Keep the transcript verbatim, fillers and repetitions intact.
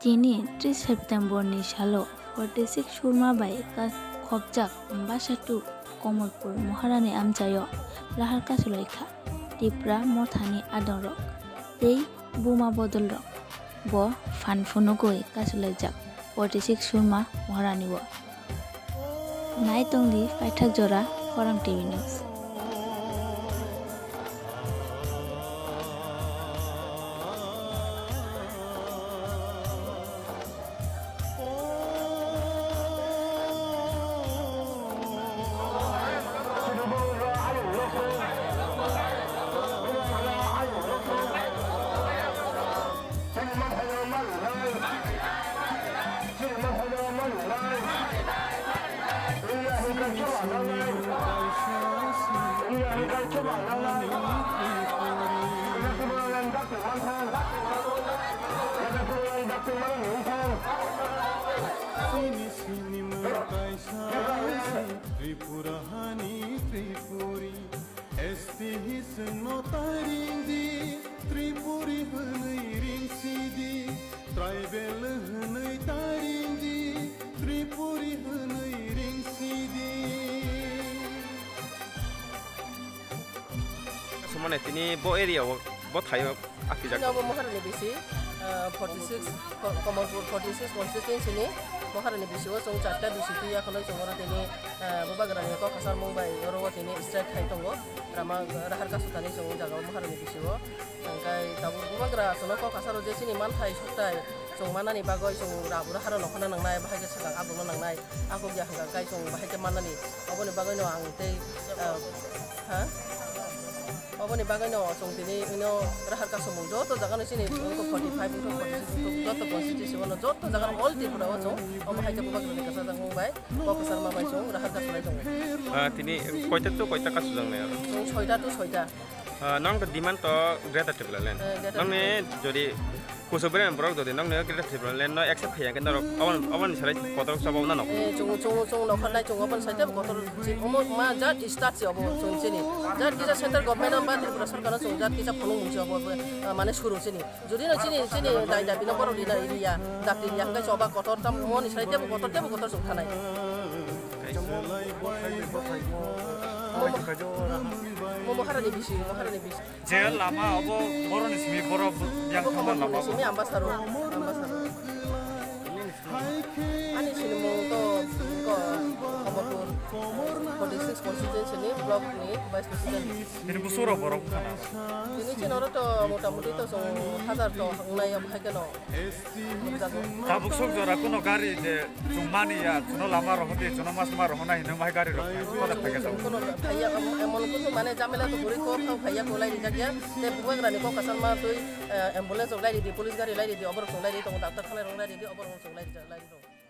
Tini tris September ni salo forty six Surma bai ka-, khopjak Ambasa two Kamalpur Maharani amchaio rahar kasulaikha Tipra Mothani adongrok tei buma bodolrok. Bo phan phunugwi kasulaijak forty six Surma Maharani o. Nai tongdi paithak jora Khorang T V News. Sini sini mukai sai Tripura hani Tripuri. S T hi sengno taring di, Tripuri hwnwi ring sidi, tribal hwnwi taring di, Tripuri hwnwi ring sidi. Sumane tini bo area o, bo thaio. Akijak. Chini obo Maharani bisi, ah, forty six, Ko-, Kamalpur forty six constituency ni Maharani bisi o chwng charta bisi twi yakhwlwi chwng oro tini, ah, bubagrani kok kwchar mung bai oro o tini strike khai tongo. Rama rahar kasutani chwng o jaga o Maharani bisi o. Hwnkhe tabuk bubagra chwngno kok kwcharo je chini manthai sukthai chwng manani bagwi chwng ra-, rahar no khna nangnai, bahai khe swkang abukno nangnai, akuk ya hwnkha khe chwng bahai khe mannani. Oboni bagwino ang tei, ah, ha? Oboni bagwino chwng tini ino rahar kasumung joto jagano chini wngkha forty five wngkha forty six wngkha joto constituency o joto jagano all Tripura o chwng omo hai khe bubagrani kwchajak mung bai kok kwchar ma bai chwng rahar kasulai tongo. Ah, tini koita to koita kasujak nai aro? Chwng soita to soita. Ah, nang to demand to Greater Tipraland. Eh, Greater Nang ni jodi Kuchuk Beren borok jodi nang ni Greater Tipraland no accept khaiya khe norok obon, oboni sarai kotor sabo na nok. Eh, chwng, chwng, chwng nokharnai chwng oboni sarai tebo kotor si omo ma jat start si obo chwng chini. Jat kisa central government ba Tripura sarkar no chwng jat kisa phunuk mung si obo, ah, mane suru chini. Jodi no chini, chini dai dabi no borok rina riya, dakti riya hwnkhe choba kotor tam moni sarai tebo kotor, tebo kotor chwng thanai. Momo, momo harani bisi, momo harani bisi. Je lama obo boroni simi borok yang Obo thangma lama Kamalpurni simi Ambasaro, Ambasaro. Ani sinimung to ko Kamalpur forty six constituency ni block ni vice president. Tini busuro borok khana. Tini chinoro to mota moti to chwng hazar to wngnai, omo hai kheno. Tabuk sok jora kuno gari je chwng mani ya, chwngno lama rohor di, chwngno mas ma rohor nai hinwi mai gari rok phai, koda phai khe tabuk. Kuno phaiya, em-, emon kuno mane jamela to guri kok thang phaiya, kolai rijak ya. Te bubagrani kok kasar ma twi, eh, ambulance rok lai ridi, police gari lai ridi, oborok chwng lai ridi tongo, doctor thanai rok lai ridi, oborok chwng lai ridi, lai ridi.